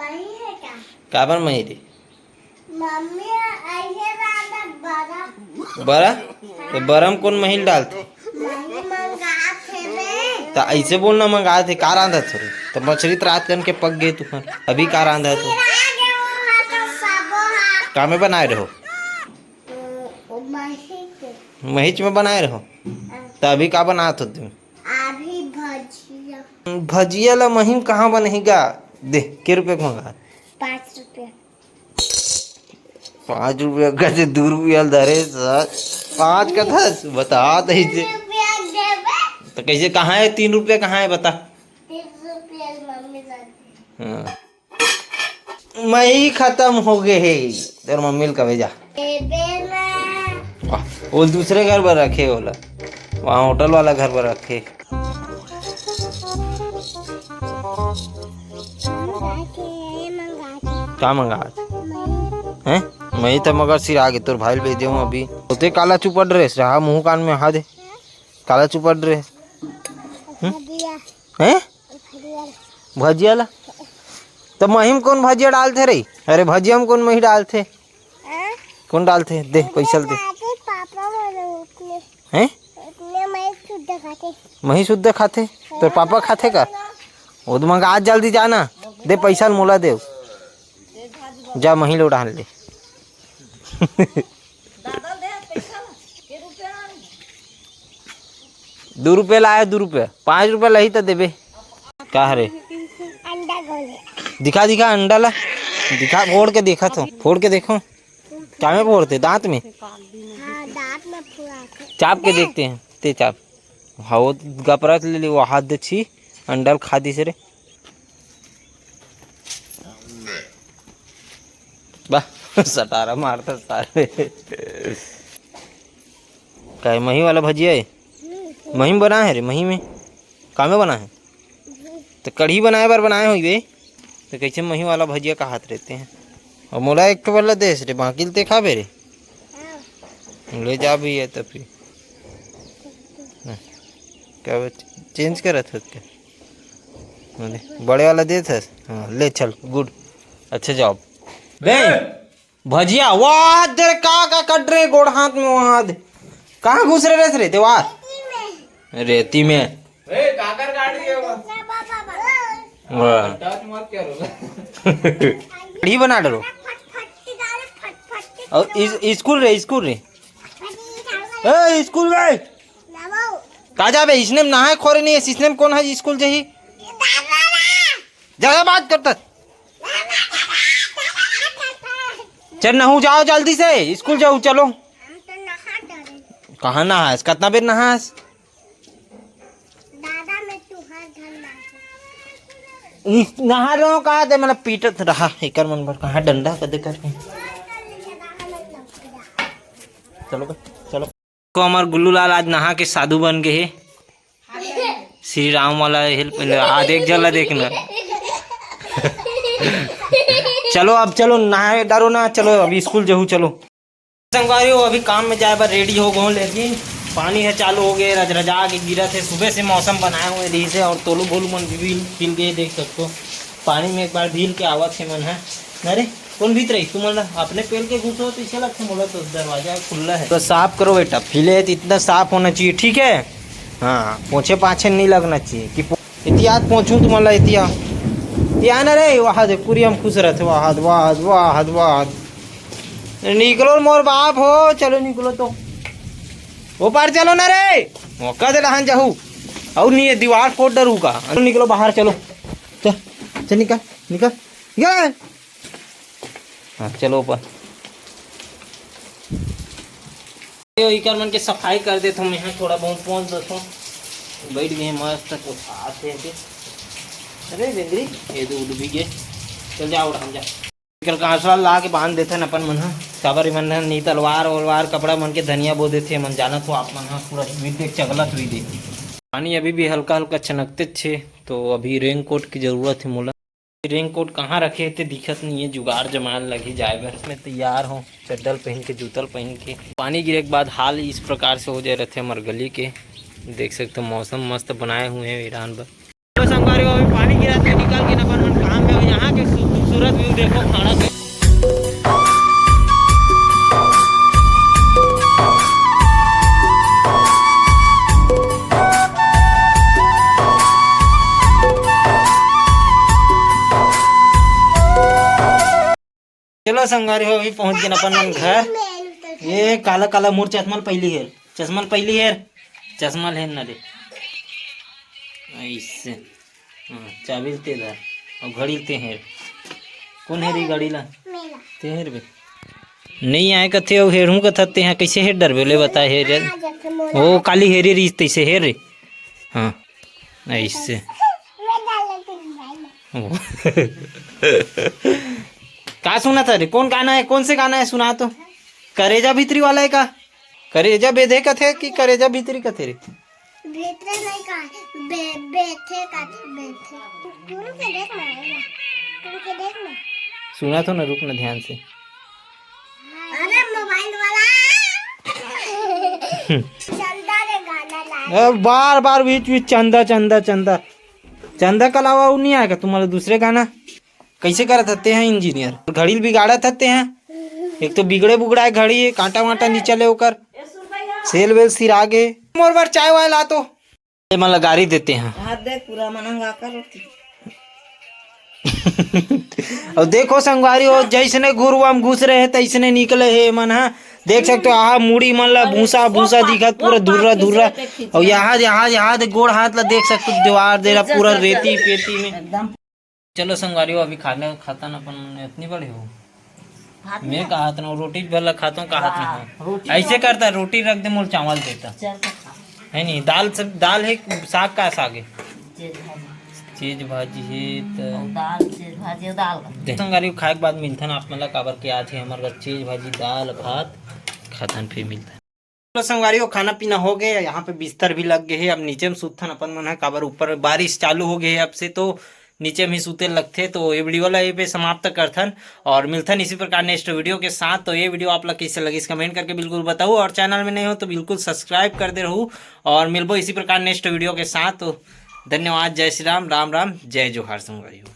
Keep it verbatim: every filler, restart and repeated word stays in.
नहीं है क्या? काबर मही रे? मम्मी, अइहे वाला बड़ा। बड़ा? तो बड़ा म कोन मही ल डालथे? मही मंगात हे ने। त अइसे बोलना, मंगात हे, का रांधत हो रे? त मछरी त रात कन के पक गे तुहर, अभी का रांधत हो? सिरा गे वो हा तो सबो हा। का में बनाए रहो? ओ, ओ मही के। महीच में बनाए रहो? हाँ। त अभी का बनात हो तुम? अभी भजिया। भजिया ला मही म कहाँ बनही गा? दे, के रुपया के मंगा? पाँच रुपया। पाँच रुपया का से दू रुपया ल धरे सर। पाँच का था, बता दे इसे। दू रुपया देबे। तो कैसे, कहाँ है तीन रुपया, कहाँ है बता? तीन रुपया मम्मी ला दे। हाँ। मही खतम हो गे हे। तोर मम्मी ल कबे जा। देबे ना। वाह, वो दूसरे घर पर रखे ओला। वहाँ होटल वाला घर पर रखे। मंगाथे, मंगाथे। का मंगाथे? मही। हैं? मही त मगर सिरा गे, तोर भाई ल भेजे हूँ अभी। ओते काला चुपड़ ड्रेस रहा, मुँह कान में हा दे। काला चुपड़ ड्रेस। हम्म? भजिया। हैं? भजिया। भजिया ला? त मही म कोन भजिया डालथे रे? अरे भजिया म कोन मही डालथे? हैं? कोन डालथे? दे, पैसा ल दे। खाते पापा वाले अपने। हैं? अपने मही शुद्ध खाते। मही शुद्ध खाथे? तोर पापा खाथे का? वो तो मंगा, आज जल्दी जाना। दे पैसा ल मोला देव। जा मही ल उड़ान ले। दू रुपया लाए, दू रुपया, पाँच रुपया लही त देबे। का हरे? अंडा गोले। दिखा, दिखा अंडा ला। दिखा, फोड़ के देखा तो, फोड़ के देखो। का में फोड़ते? दांत में? हाँ, दांत में फुलाते। चाप के देखते हैं, ते चाप। हाँ, वो गपरत ले ले, वो हाथ दे छी, अंडा ल खा दिस रे। वाह, सटारा मारता सारे। का है, मही वाला भजिया है? मही में बना है रे, मही में। का में बना है? तो कढ़ी बनाए बर बनाए होइबे। तो कैसे मही वाला भजिया कहात रहते हैं? और मोला एक ठो वाला देस रे, बाकी ल ते खाबे रे। ले जा भी है तो फिर। हाँ। क्या वो change करत हस क्या? हाँ, ले। बड़े वाला देत हस? हाँ, ले चल, good। अच्छा job। बे, भजिया, वाह, तेरे का, का कट रहे गोड़ हाथ में वहाँ दे। कहाँ घुस रहे रे, रे, देवार? रेती में। ए, काकर गाड़ी है वो? वाह। टच मत करो। कढ़ी बना डरो। और इस, स्कूल रे, स्कूल रे। ए, स्कूल रे। का जाबे? इसने में नहाए खोरे नहीं है, इसने में कौन है स्कूल जाही? ज्यादा बात करता। चल नहू जाओ जल्दी से, स्कूल जाओ, चलो। हम तो नहा डरे। कहाँ नहास? कितना बेर नहास? दादा, मैं तुहार घर नहा। इस नहा रहो कहा ते, मतलब पीटत रहा, एकर मन भर कहाँ डंडा कदे करके। चलो बे, चलो। को हमार गुल्लू लाल आज नहा के साधु बन गए हे। श्री राम वाला हेल्प, आ देख, जला देखना। चलो अब चलो, नहाए डरो ना, चलो अभी स्कूल जहू, चलो। संगवारी हो, अभी काम में जाए बर रेडी हो गए, लेकिन पानी है चालू हो गए, रजरजा के गिरत हे। सुबह से मौसम बनाए हुए रही से और तोलू भोलू मन भी भील, भील गए, देख सकते हो। पानी में एक बार भील के आवत हे मन है। अरे कौन भीत रही तुमन ला? अपने पेल के घुसो तो इसे लगथे मोला तो दरवाजा खुला है। तो साफ करो बेटा, फिले तो इतना साफ होना चाहिए, ठीक है? हाँ, पोछे पाछे नहीं लगना चाहिए कि पो-, इतिहास पोछूं तुमन ला इतिहास। या ना रे, वहां दे, पूरी हम खुश रहते, वहां, वहां, वहां, वहां। निकलो मोर बाप हो, चलो निकलो तो। वो पार चलो ना रे, मौका दे डहान जाहू। और नहीं है, दीवार फोड़ डरू का। निकलो बाहर, चलो। चल, चल निकल, निकल, निकल। हाँ, चलो ऊपर। यो, इकर मन के सफाई कर देत हूँ मैं, थोड़ा बहुत पोंछ देत हूँ। बैठ गए मस्त, तो खात हे अभी। अरे बेंदरी, ये तो उड़ भी गए। चल जा, उड़, हम जा। एकर कांसरा ला के बांध देथन अपन मन ह। काबर एमन ह नी तलवार वलवार कपड़ा मन के धनिया बो देथे, मन जानत हो आप मन ह, पूरा विद्य चगलत हुई दे। पानी अभी भी हल्का हल्का छनकते छे, तो अभी रेनकोट की जरूरत है मोला। रेनकोट कहाँ रखे हे ते दिखत नहीं है, जुगाड़ जमाए लगही जाए बर। मैं तैयार हूँ, चड्डल पहन के, जूतल पहन के। पानी गिरे के बाद हाल इस प्रकार से हो जाए रहते हमारे गली के। देख सकते हो मौसम मस्त बनाए हुए हैं ईरान बर। तो संगवारी हो, अभी पानी गिरा तो निकल के अपन मन काम में, यहाँ के सु-, देखो खाना पे। चलो संगवारी हो, अभी पहुंच गेन अपन मन घर। ये काला काला मोर चश्मा ल पहिली हेर, चश्मा ल पहिली हेर, चश्मा ल हेर ना रे। ऐसे। हाँ, चाबी ल ते धर, अउ घड़ी ल ते हेर। कोन हेरी घड़ी ला? ते हेर बे। नहीं आए कथे, अउ हेरहूँ कथत ते हा, कइसे हेर डरबे ले बता, हेर। ओ काली हेरे रहिस तइसे हेर रे। हाँ, ऐसे। ओ। का सुनत हे रे? कौन गाना है? कौन से गाना है? सुना तो। करेजा भीतरी वाला है का? करेजा बेधे कथे कि करेजा भीतरी कथे रे? भीतरे नहीं का, बे-, बेथे का, बेथे। गुरु के देख ना, गुरु के देख ना। सुना तो ना, रुक ना ध्यान से। अरे मोबाइल वाला। चंदा ने गाना लाया। ए, बार बार बीच बीच चंदा, चंदा, चंदा। चंदा के अलावा अउ नहीं आएगा तुम्हारा दूसरे गाना? कइसे करत हते हैं इंजीनियर? घड़ी ल बिगाड़त हते हैं। एक तो बिगड़े बुगड़ाए घड़ी हे, कांटा वांटा निचल हे ओकर। सेल वेल सिरा गे। मोर बर चाय वाय ला तो। ये मन ला गारी देते हैं। हाथ देख, पूरा मनंगा कर। अउ देखो संगवारी हो, जइसने घुरुवा म घुस रहे हे, तइसने निकले हे मन ह। देख सकते हो, आहा मुड़ी मन ला भूसा भूसा दिखत, पूरा धुर्रा धुर्रा। अउ यहाँ, यहाँ, यहाँ दे गोड़ हाथ ला देख सकते हो, दीवार दे ला पूरा रेती पेती में। एकदम। चलो संगवारी हो, अभी खाना खातन अपन मन इतनी बड़े हो। भात मैं ना। कहात ना, रोटी भर ला खातो, कहात ना हाँ, हो। रोटी ऐसे ना। करता, रोटी रख दे, मोर चावल देता। चल तो खा। है नहीं, दाल सब, दाल है, साग का साग है? चीज भाजी। चीज भाजी है तो और दाल, चीज भाजी, दाल। देख संगवारी हो, खाए के बाद मिलथन आप मन ला, काबर के आज है हमारे घर चीज भाजी, दाल, भात खातन, फिर मिलथन। चलो संगवारी हो, खाना पीना हो गए, यहाँ पे बिस्तर भी लग गए है। अब नीचे में सुतथन अपन मन है, काबर ऊपर बारिश चालू हो गए है अब से, तो नीचे में ही सुते लगथे। तो ये वीडियो ला ये पे समाप्त करथन और मिलथन इसी प्रकार नेक्स्ट वीडियो के साथ। तो ये वीडियो आप ला कैसे लगिस, कमेंट करके बिल्कुल बताओ, और चैनल में नए हो तो बिल्कुल सब्सक्राइब कर दे रहू, और मिलबो इसी प्रकार नेक्स्ट वीडियो के साथ। तो धन्यवाद, जय श्री राम, राम राम, जय जोहार संगवारी हो।